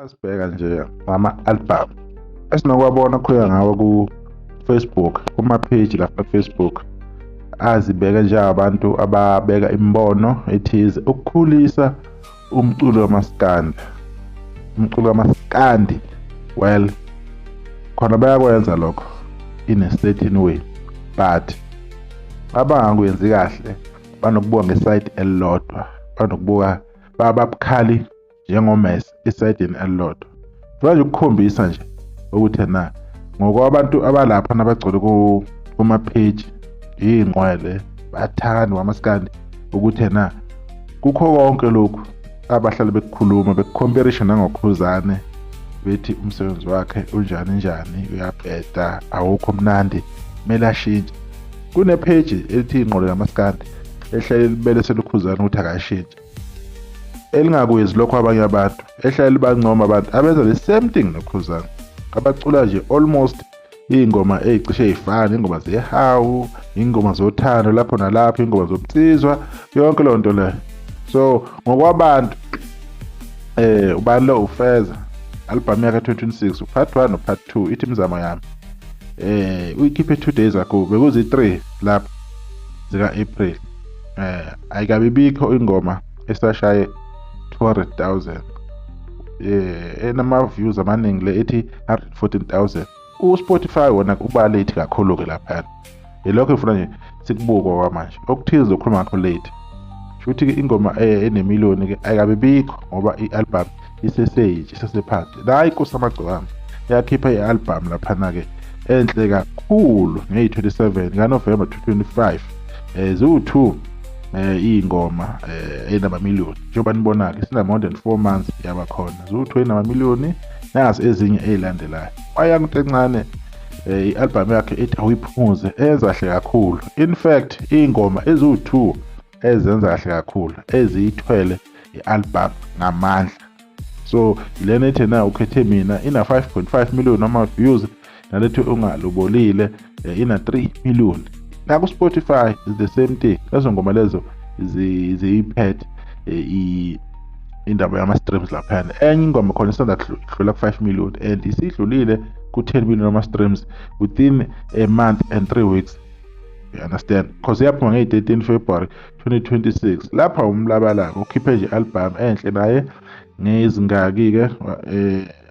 Asibheka nje ama-album esinokwabona khuleka ngawo ku-Facebook, kuma-page lapha ku-Facebook, azibeke njengabantu ababeka imibono ethize ukukhulisa umculo wamaskandi. Umculo wamaskandi, well, khona bayakwenza lokho in a certain way, but abangakwenzi kahle banokubuka ngesayidi elilodwa, banokubuka bababukhali njengomese esayidini elilodwa. Manje ukukhombisa nje ukuthi na ngokwabantu abalapha nabagcwele kuma-page iy'ngqwele bathanda wamaskandi, ukuthi na kukho konke lokhu abahlale bekukhuluma bekukhomperisha nangoKhuzane, bethi umsebenzi wakhe unjani njani, uyabheda, awukho mnandi, kumele ashintshe. Kune-page elithi Ingqolo Yamaskandi ehlale libelesela uKhuzane ukuthi akashintshe, elingakwenzi lokho abanye abantu, ehlale libancoma abantu abenza the same thing noKhuzane, abacula nje almost iy'ngoma ey'cishe y'fane, iy'ngoma zehawu, iy'ngoma zothando lapho nalapho, iy'ngoma zobunsizwa, yonke leyo nto leyo. So ngokwabantu, ubani lo? Ufeza album yakhe 2026, u-part 1 no-part 2, ithi Imizamo Yami, uyikhiphe 2 days ago, bekuzi 3 lapho zika April. Ayikabi bikho ingoma esashaye 200,000, enama views amaningi le ethi 114,000. USpotify wona uba late kakhulu ke lapha, yilokho ngifuna nje sikubuke kwamanje, okuthize okhuluma ngakho late. Shuthi ke ingoma enemiliyoni ke ayikabe bikho ngoba i-album iseseyintsha, isesephansi. La iNkosi Amagcokama yakhipha i-album laphana ke enhle kakhulu ngeyi-27 kaNovember 2025, ziwu-2 iy'ngoma enamamiliyoni, njengoba nibona-ke isina more than 4 months yaba khona, ziwu-2 enamamiliyoni. Nazi ezinye ey'landelayo, wayanga encane, i-album yakhe ethi Awuyiphuze eyenza kahle kakhulu. In fact, iy'ngoma eziwu-2 ezenza kahle kakhulu eziyithwele i-album ngamandla, so lena ethi na Ukhethe Mina ina 5.5 million ama-views, nalethi Ungalobolile ina 3 million. Naku-Spotify is the same thing, lezo ngoma lezo ziyiphethe indaba yama-streams laphayana. Enye ingoma khona isanda kudlula ku-5 million and isidlulile ku-10 million ama-streams within a month and 3 weeks, you understand, because yaphuma ngeyi-13 February 2026. Lapha uMlabalaba ukhiphe nje i-album enhle naye ngezingaki-ke,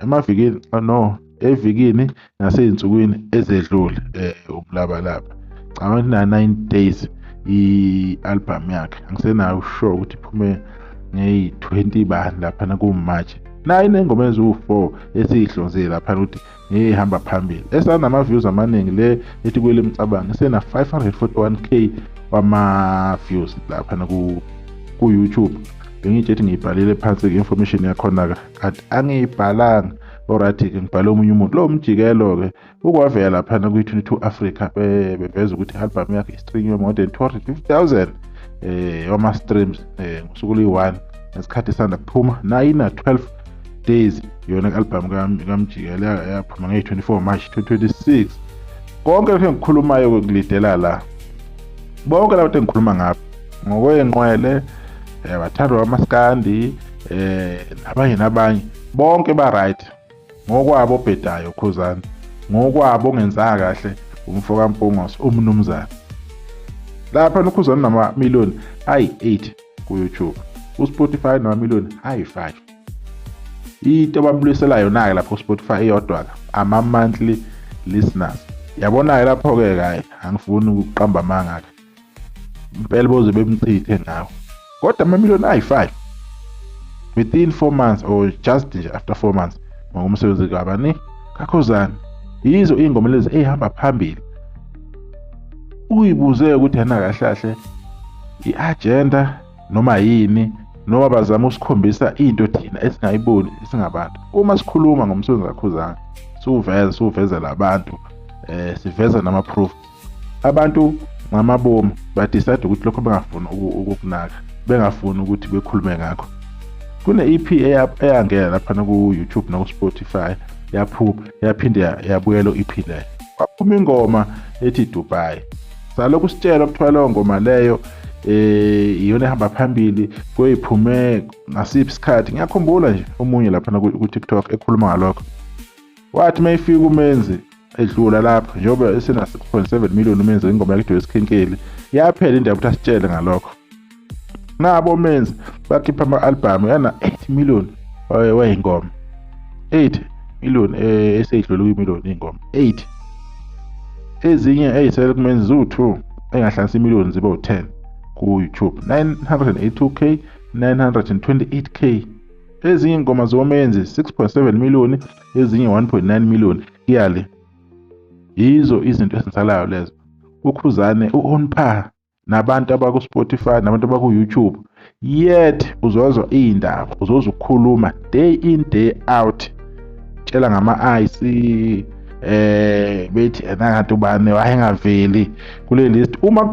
emavikini, no, evikini nasey'nsukwini ezedlule. Umlabalaba cabanga ukuthi na 9 days i-album yakhe, angisenayo sure ukuthi iphume ngeyi-20 bani laphana ku-March. Nayo inengoma eziwu-4 esiyihlonzile laphana ukuthi ngeyihamba phambili esanama-views amaningi, le ethi Kwele Mcabango isena 541K wama-views laphana ku-YouTube. Bengitshe ngiyibhalile phansi ke information yakhona-ke, kanti angiyibhalanga. Alright-ke, ngibhale omunye umuntu lo mjikelo-ke ukwavela laphana kwi-22 Africa, beveza ukuthi i-album yakhe i-streamwe more than 250,000 wama-streams ngosuku oluyi-1 ngesikhathi isanda kuphuma. Nayo ina 12 days yona i-album kaMjikelo, yaphuma ngeyi-24 March 2026. Konke lokhu engikhulumayo kulidela la, bonke labo engikhuluma ngabo ngokwey'nqwele, bathandwa bamaskandi, nabanye nabanye, bonke ba right ngokwabo. Obhedayo Khuzani ngokwabo, ongenzanga kahle umfo kaMpungose umnumzane lapha. NoKhuzani namamiliyoni ayi-8 ku-YouTube, uSpotify namamiliyoni ayi-5. Into ababuyisela yona-ke lapho ku-Spotify iyodwa-ke, ama-monthly listeners, yabona-ke lapho-ke. Kayi, angifuni ukuqamba amanga-ke, impela boze bemchithe ngawo, kodwa amamiliyoni ayi-5 within 4 months or just nje after 4 months ngokumsebenzi kabani? KaKhuzani. Yizo iy'ngoma lezi ey'hamba phambili. Uyibuze ukuthi yena kahle kahle i-agenda noma yini, noma bazama ukusikhombisa into thina esingayiboni singabantu. Uma sikhuluma ngomsebenzi kaKhuzani, siwuveza, siwuvezela abantu, siveza nama-proof. Abantu ngamabomu ba-decide ukuthi lokho bengafuni ukukunaka, bengafuni ukuthi bekhulume ngakho. Kune-EP eyangena laphana ku-YouTube naku-Spotify, yaphuma, yaphinde yabuyela i-EP leyo, kwaphuma ingoma ethi Dubai. Salokhu sitshelwa kuthiwa leyo ngoma leyo Iyona ehamba phambili kweyiphume ngasiphi isikhathi. Ngiyakhumbula nje omunye laphana ku-TikTok ekhuluma ngalokho, wathi uma ifika uMenzi edlula lapho, njengoba esena 6.7 million uMenzi, ingoma yakhe wesikhinkeli, yaphela indaba ukuthi asitshele ngalokho. Nabo Menzi bakhipha ama-albhamu yana 8 million wey'ngoma, 8 million, eseyidlule kwi-million iy'ngoma 8. Ezinye ey'sele kuMenzi ziwu-2 engahlanganisa imiliyoni zibe u-10 ku-YouTube, 982K, 928K. Ezinye iy'ngoma zoMenzi 6.7 million, ezinye 1.9 million. Kuyale yizo izinto ezinsalayo lezo. Ukhuzane u-on par nabantu abaku-Spotify nabantu abaku-YouTube, yet uzozwa iy'ndaba, uzozwa ukukhuluma day in day out, tshela ngama-ice, bethi enangathi ubani wayengaveli kule list. Uma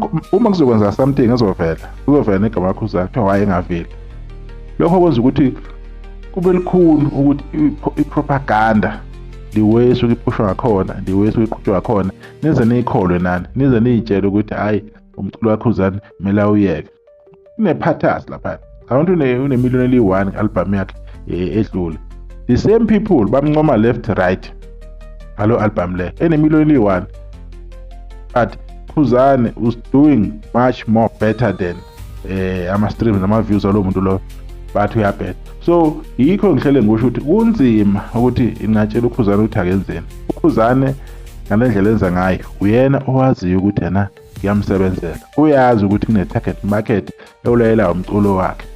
kuzokwenza something ezovela, kuzovela negama lakho Khuzani, kuthiwa wayengaveli. Lokho kwenza ukuthi kube lukhuni ukuthi i-propaganda, the way esuke iphushwa ngakhona, the way esuke iqhutshwa ngakhona, nize niyikholwe nani, nize niyitshele ukuthi hhayi, umculo kaKhuzani kumele awuyeke. Kunephathasi laphana, abantu unemiliyoni eliyi-1 nge-album yakhe edlule. The same people bamncoma left, right ngalo album le enemiliyoni eliyi-1, but Khuzani was doing much more better than ama-streams nama-views alowo muntu lo bathi uyabheda. So yikho ngihlele ngisho ukuthi kunzima ukuthi ingatshela uKhuzane ukuthi akenzeni. UKhuzane ngale ndlela enza ngayo, uyena owaziyo ukuthi yena kuyamsebenzela, uyazi ukuthi kune-target market ewulayelayo umculo wakhe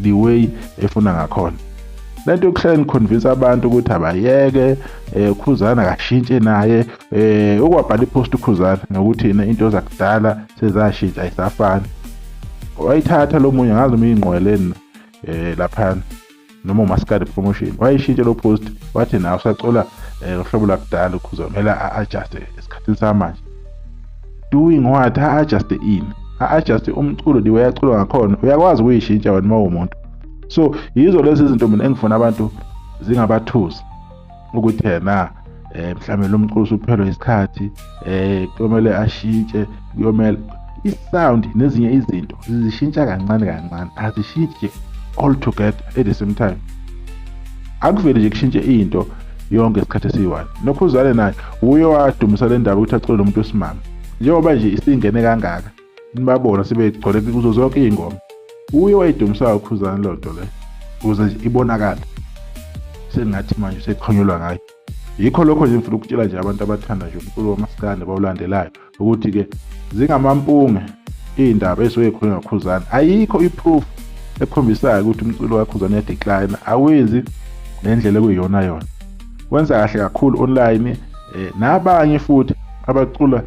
the way efuna ngakhona. Lento yokuhlala ni-convince abantu ukuthi abayeke, uKhuzane akashintshe naye, ukwabhala i-post uKhuzane ngokuthi yena into zakudala sezashintsha, ayisafani. Wayithatha lo munye, ngazi noma iy'ngqweleni laphana noma uMaskandi Promotion, wayishintsha lo post, wathi nawe usacula uhlobo lakudala, uKhuzane kumele a-adjuste esikhathini samanje. Doing what? A-adjuste ini? A-adjuste umculo the way aculwa ngakhona? Uyakwazi ukuyishintsha wena uma uwumuntu? So yizo lezi zinto mina engifuna abantu zingabathusi ukuthi yena mhlawumbe lo mculo usuphelwe isikhathi, kuyomele ashintshe. Kuyomele i-sound nezinye izinto zishintsha kancane kancane, azishintshi all together at the same time. Akuvele nje kushintshe into yonke isikhathi esiyi-one. NoKhuzane naye uye wadumisa le ndaba ukuthi acule nomuntu wesimame, njengoba nje isingene kangaka, nibabona sebegcwele kuzo zonke iy'ngoma. Uye wayidumisa uKhuzane leyo nto leyo ukuze nje ibonakale sengathi manje sekuqhonyelwa ngayo. Yikho lokho nje ngifuna ukutshela nje abantu abathanda nje umculo wamaskandi abawulandelayo ukuthi-ke zingamampunge iy'ndaba ey'suke y'khulunywa ngoKhuzane. Ayikho i-proof ekhombisayo ukuthi umculo kaKhuzane uya-decline, awenzi ngendlela ekuyiyona yona. Wenza kahle kakhulu online, nabanye futhi abacula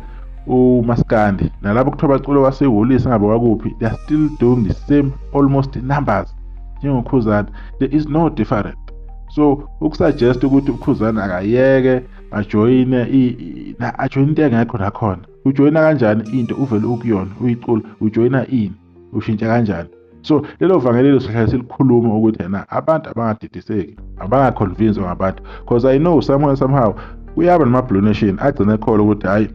umaskandi nalabo kuthiwa bacula wasehholisi ngabe wakuphi, they are still doing the same almost numbers njengoKhuzane. There is no different. So uku-suggest ukuthi uKhuzane akayeke ajoyine, ajoyine into engekho nakhona, ujoyina kanjani into uvele ukuyona uyicula? Ujoyina ini? Ushintsha kanjani? So lelo vangeli sihlale silikhuluma ukuthi yena abantu abangadidiseki, abanga-convince ngabantu, because I know somewhere somehow kuyaba nama-Blue Nation agcine ekholwa ukuthi hhayi,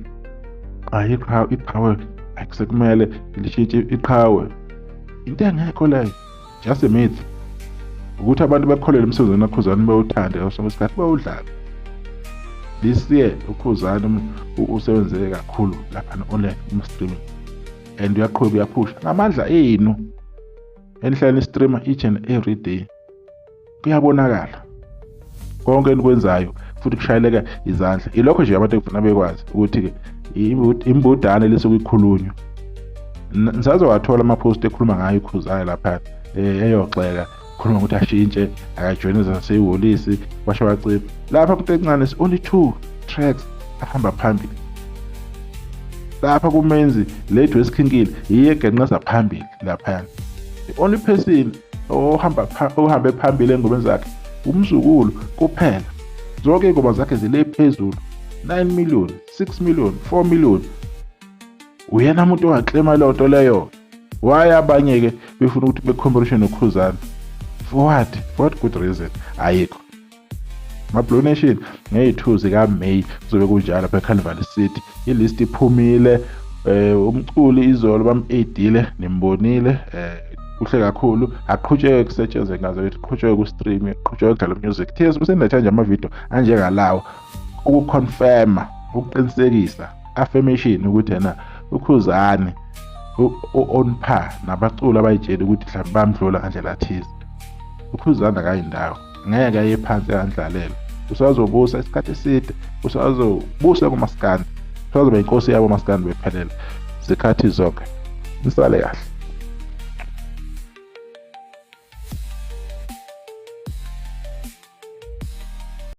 hayi, iqhawe, iqhawe akusekumele lishintshe iqhawe. Into engekho leyo, just a myth ukuthi abantu bekholelwe emsebenzini kaKhuzani, bewuthande ngaso sonke isikhathi, bawudlale. This year uKhuzani usebenze kakhulu lapha online kuma-streaming and uyaqhubeka uyaphusha ngamandla enu enihlala ni-streama each and every day. Kuyabonakala konke enikwenzayo futhi kushayeleka izandla. Ilokho nje abantu ekufuna bekwazi ukuthi-ke imbudane lesuke ikhulunywa. Nisazowathola ama-post ekhuluma ngayo iKhuzane lapha, eyogxeka, khuluma ukuthi ashintshe, akajoyine zasehholisi, kwasho wacipha lapha. KuNto Encane is only two tracks ahamba phambili lapha kuMenzi lethu esikhinkile, yiye egenqeza phambili laphayana. The only person ohamba ohambe phambili engomeni zakhe umzukulu kuphela. Zonke iy'ngoma zakhe zile phezulu, 9 million, 6 million, 4 million. Uyena muntu onga-claima leyo nto leyo. Why abanye-ke befuna ukuthi be-competition noKhuzane? For what? For what good reason? Ayikho. Ma-Blue Nation, ngeyi-2 zikaMay kuzobe kunjalo lapha eCarnival City. I-list iphumile. Umculi izolo bam-aidile, nimbonile, kuhle kakhulu. Aqhutsheke kusetshenzwe ngazo, kuqhutsheke ku-stream, kuqhutsheke kudlala music. Thina sisenetha nje amavidiyo anjengalawo ukuconfirma, ukuqinisekisa, affirmation ukuthi yena uKhuzani u-on par nabaculi abayitshela ukuthi mhlawumbe bamdlula ngandlela thize. UKhuzani akayindawo, ngeke aye phansi akandlalele, usazobusa isikhathi eside, usazobusa kumaskandi, usazoba inkosi yabo maskandi bephelele zikhathi zonke. Nisale kahle.